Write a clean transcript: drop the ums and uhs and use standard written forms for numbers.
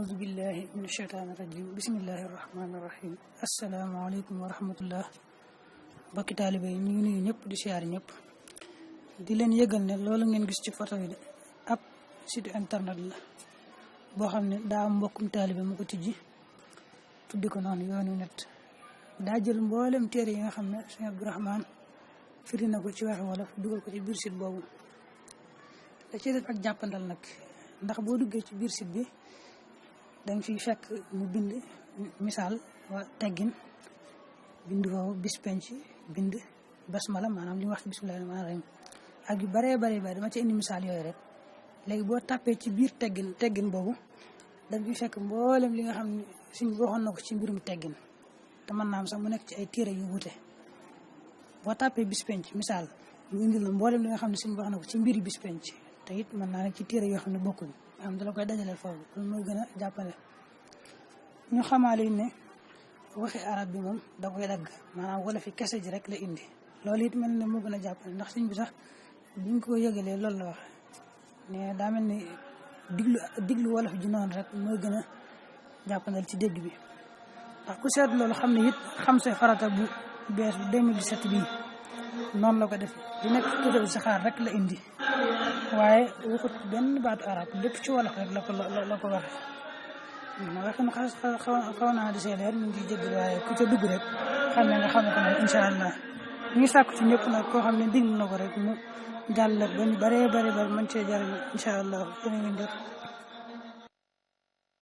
أعوذ بالله من الشيطان الرجيم بسم الله الرحمن الرحيم السلام عليكم ورحمة الله bokki taalibe yi ñu ngi nuyu ñëpp di siyaar ñëpp di leen yëgal ne loolu ngeen gis ci photo bi de ab site internet la boo xam ne daa am mbokkum taalibe mu ko tijji tuddi ko noonu Yoonu Net daa jël mboolem téere yi nga xam ne Sëñ Abdourahmane firi na ko ci waxi wolof dugal ko ci biir site boobu da ci def ak jàppandal nag ndax boo duggee ci biir site bi danga fiy fekk mu bind misaal wa teggin bind foofu bis penc bind basmala maanaam li ñu wax ci bismillahi rahmaani rahim ak yu baree bare dama ci indi misaal yooyu rek léegi boo tàppee ci biir teggin boobu danga fiy fekk mboolem li nga xam ne suñ waxoon na ko ci mbirum teggin te mën naa am sax mu nekk ci ay téere yu wute boo tàppee bis penc misaal mu indi la mboolem li nga xam ne suñ wax na ko ci mbiri bis penc te it mën naa nekk ci téere yoo xam ne bokkuñ nga xam dala koy dajaleel foofu loolu moo gën a jàppale ñu xamaale ne waxi arab bi moom da koy dagg maanaam wala fi kese ji rek la indi loolu it mel ne moo gën a jàppale ndax suñ bi sax biñ ko yëgalee loolu la wax ne daa mel ni diglu wolof ji noonu rek mooy gën a jàppandal ci dégg bi ndax ku seet loolu xam ne it xam say farata bu bees bu 2017 bii noonu la ko def di nekk tuuti saxaar rek la indi waaye waxut benn baatu arab lépp ci wolof rek la ko waxe ma waxin xaw naa di seeleer ñu ngi ciy jéggal waaye ku ca dugg rek xam ne nga xam ne ko nag incha allah ñu ngi sàkku ci ñëpp nag koo xam ne diglu na ko rek mu jàll ba ñu bare mën cee jariñ incha allah jërë ngeen jëf